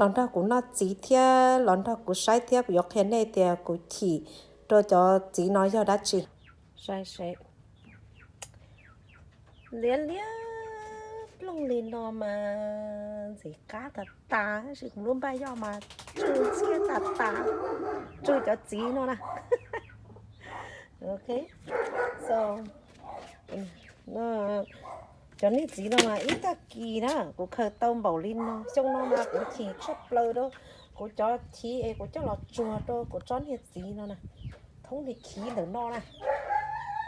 los nrog kuv noj txiv thiab los nrog kuv saib thiab kuv yuav qhia nej tias kuv chim rau cov txiv no yog dab tsi. Saib seb. Liab liab ploog li no mas ntxim qab tas tas, tab sis kuv lub npaj yoj mas tsw ntxhiab tas tas, tsw cov txiv no na. Ok, so, cov niag txiv no mas ib tag kis na kuv khaws tau npaum li no. Xyoo no mas kuv chim tshaj plaws rau kuv cov chiv es kuv coj los tsuag rau kuv tsob niag txiv no na. Thoob niag chiv ntawm no na,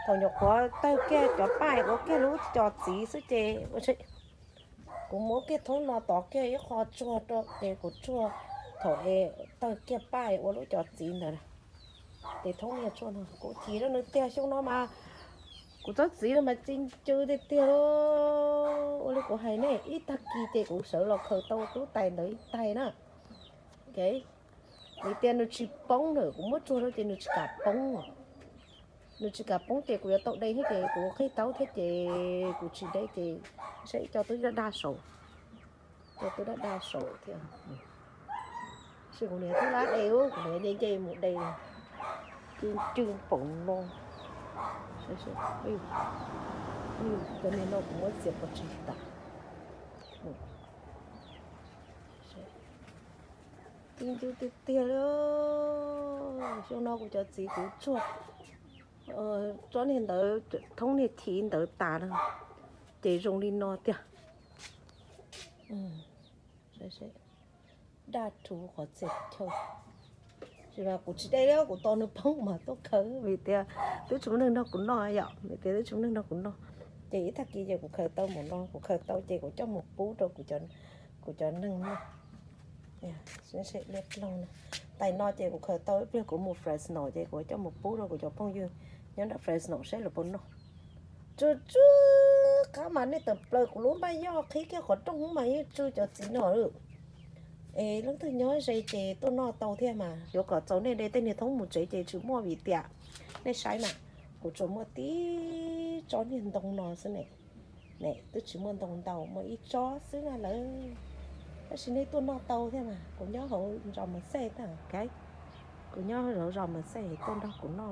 thaum nyuam qhuav tawg kiag cov paj ua kiag lub cov txiv xwb ces kuv muab kiag thoob no tov kiag ib qho tsuag rau ces kuv tsuag thaum es tawg kiag paj ua lub cov txiv ntawd na. Ces thoob niag tsuag no kuv chim rau nws tiag. Xyoo no mas kuv tsob txiv no mas txi ncw tiag tiag. Ua li kuv hais ne, ib tag kis ces kuv sawv los khaws tau tub tais ntawd ib tais na. Ok, vim tias nws tsis poob na, kuv muab tsuag rau ces nws tsis kam poob. Nws tsis kam poob ces kuv yuav tau de thiab ces kuv qhib taub thiab ces kuv tsis de ces saib ib co twb daj daj saud. Co twb daj daj saud thiab. Sis kuv niam twb lab de, kuv niam nce nce mus de. Cw cw npaum no. Cov niag no kuv muab txiav pov tseg tas. Txi ncw tiag tiag li. Xyoo no kuv cov txiv kuv tsuag tsob niag ntawd, thoob niag chiv ntawd tas na, ces zoo li no tiag. Daj rhuv qhov txhia chaw. Tsis mas kuv tsis de li, kuv tos nws poob mas tuaj khaws vim tias twb tsis muaj neeg nrog kuv noj yom, vim tias twb tsis muaj neeg nrog kuv noj. Ces ib tag kis ces kuv khaws tau mus no, kuv khaws tau ces kuv coj mus pub rau kuv cov neeg noj. Tais no ces kuv khaws tau ib pliag kuv mus Fresno ces kuv coj mus pub rau kuv cov phooj ywg nyob nram Fresno saib lawv puas noj. Tsw tsw qab mas nej tawm plaws kuv lub npaj yoj qhib kiag qhov rooj mas yeej tsw cov txiv no lawm. Es leej twg nyob ze ces tuaj noj tau thiab mas yuav kom txaus nej de tej niag thoob mus tsev ces tsis muaj vim tias nej saib na, kuv tsuas muaj tib tsob niag ntoo no xwb ne. Ne twb tsis muaj ntoo ntau, muaj ib tsob xwb na lawm. Tab sis nej tuaj noj tau thiab mas kuv nyob hauv zos Mas Xej na, ok. Kuv nyob hauv zos Mas Xej tuaj nrog kuv noj.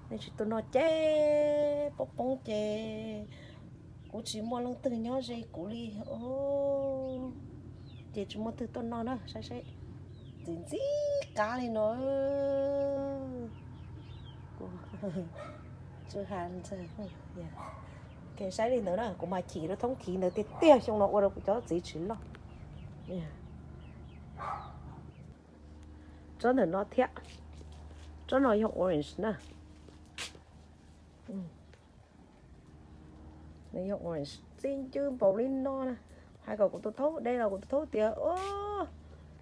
Nej tsis tuaj noj ces poob poob ces kuv tsis muaj leej twg nyob ze kuv li. Ces tsis muaj twg tuaj noj na, saib seb. Txi ntxi qab li no. Saib li ntawd na, kuv mas chim rau thoob chiv ntawd tiag tiag, xyoo no ua rau kuv cov txiv tsis loj. Tsob ntawm no thiab, tsob no yog orange na. Nws yog orange txi ncw npaum li no na. Hais kom kuv tus thaub de los kuv tus thaub tias,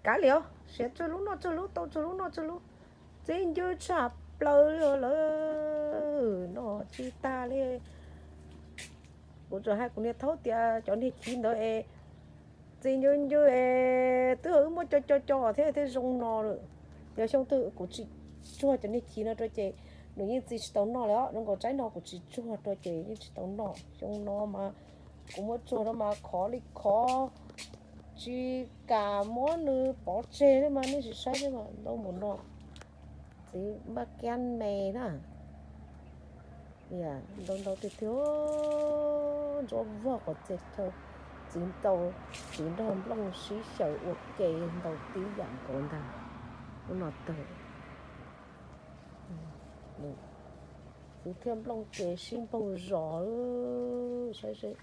kav liam, siav tsawg lub noj tsawg lub, tau tsawg lub noj tsawg lub. Txi ncw tshaj plaws li lawm, noj tsis tag li. Kuv tsuas hais kuv niag thaub tias cov niag chiv ntawd es txi ncw ncw es twb wb muab co co co thiab thiaj zoo no lawm. Yog xyoo twg kuv tsis tsuag cov niag chiv no rau ces nws yeej txi tsis tau noj li os. Zoo nkaus tsaib no kuv tsis tsuag rau ces yeej tsis tau noj. Xyoo no mas kuv muab tsuag rau mas khov li khov, tsis kam muab nws pov tseg li mas nej sim saib li mas ntau npaum no. Txiv npaj kiab me na. Ntau ntau tiag tiag, ntsuab vog qhov txhia chaw. Txiv ntau, txiv nrog nplooj sib xyaw ua ke ntau tib yam nkaus ntag. Lub no tawg, txiv thiab nplooj ces sib npaug zos, saib seb.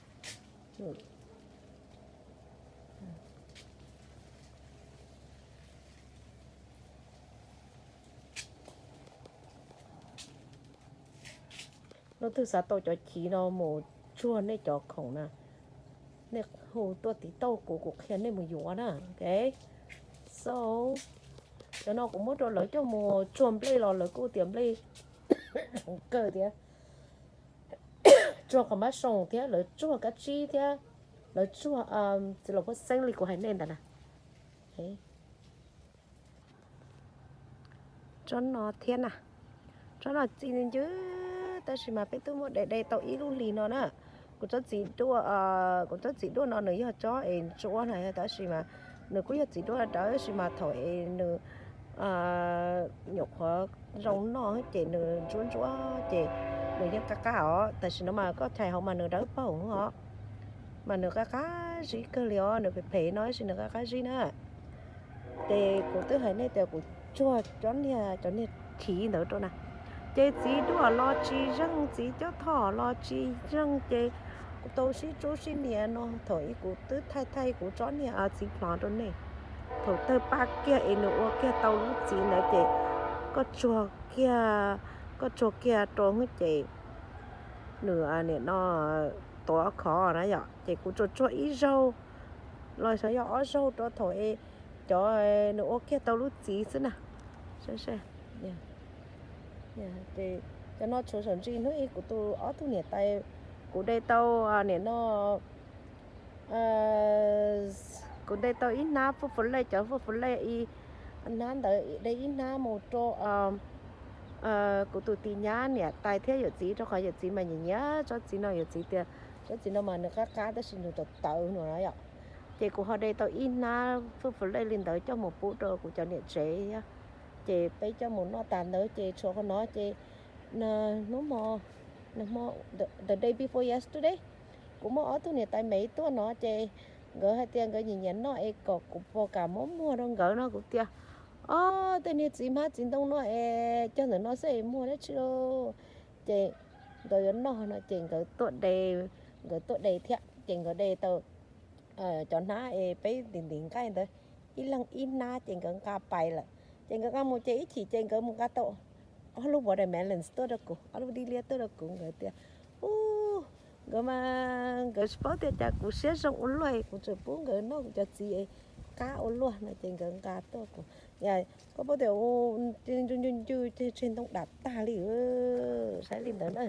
Leej twg xav tau cov chiv no mus tsuag nej cov khoom na, nej hu tuaj tiv tauj kuv, kuv qhia nej mus yuav na. Ok, so cov no kuv muab rau lawv coj mus tsuag nplej los lawv kuj tias nplej kawg tias tsuag qhov mab soo thiab lawv tsuag kab tsib thiab lawv tsuag txiv laum phuaj xeeb li kuv hais nej ntawd na. Tsob no thiab na, tsob no txi ncw, tab sis mas peb twb muab de de tau ib lub hlis no na. Kuv tsob txiv duaj, kuv tsob txiv duaj no nws yog tsob es ntsuab na, tab sis mas Nws kuj yog txiv duab dawb tab sis mas thaum es nws nyuam qhuav zoo noj ces nws ntsuab ntsuab ces nws yeej qab qab os. Tam sim no mas koj chais hauv mas nws dawb paug os, mas nws qab qab zib kawg li os, nws phem phem no tab sis nws qab qab zib na. Ces kuv twb hais nej tias kuv tsuag cov niag, cov niag thiv ntawd rau na, ces txiv duab los tsis zeeg, txiv cob thoj los tsis zeeg, ces kuv tau sib tsub sib nias no. Thaum ub kuv twb thaij thaij kuv tsob niag txiv plhov rau nej. Thaum tawg paj kiag es nws ua kiag tau lub txiv ntawd ces koj tsuag kiag, koj tsuag kiag rau ces nws nim no tuav khov na yom, ces kuv tsuag tsuag ib zaug los xyov yog ob zaug rau thaum es cov nws ua kiag tau lub txiv xwb na. Cov no tshuav saum ntsis hnub ib kuv tus ob tug niam tais, kuv de tau nim no, kuv de tau ib hnab fuj fus lej, cov fuj fus lej ib hnab ntawd, de ib hnab mus rau kuv tus tis nyab niam tais thiab yawm txiv, rau qhov yawm txiv mas nyiam nyiam tsob txiv no, yawm txiv tias tsob txiv no mas nws qab qab tab sis nws tawv tawv no na yom. Ces kuv ho de tau ib hnab fuj fus lej li ntawd coj mus pub rau kuv cov niam tsev thiab. Ces peb coj mus noj tas ntawd ces tshuav qhov no ces hnub hmo, the day before yesterday, kuv muaj ob tug niam tais Maiv tuaj no ces nkawd hais tias nkawd nyiam nyiam noj es kom kuv puas kam muab muag rau nkawd no. Kuv tias, o, tej niag txiv hmab txiv ntoo no es cog ntawm no xwb es muag dab tsi lauj? Ces nkawd yuav noj no ces nkawd tuaj de, nkawd tuaj de thiab ces nkawd de tau cov hnab es peb ntim ntim nqaij ntawd, ib leeg ib hnab ces nkawd nqa pais lawm. Ces nkawd nqa mus ces ib chim ces nkawd mus nqa tau ob lub watermelons tuaj rau kuv, ob lub dib liab tuaj rau kuv. Nkawd tias, u, nkawd mas nkawd tsis paub tias cas kuv siab zoo ua luaj, kuv tseem pub nkawd noj kuv cov txiv qab ua luaj no ces nkawd nqa tuaj kuv. Koj paub tias ncu ncu ncu tseg ntoo dam tag li, saib li ntawd na.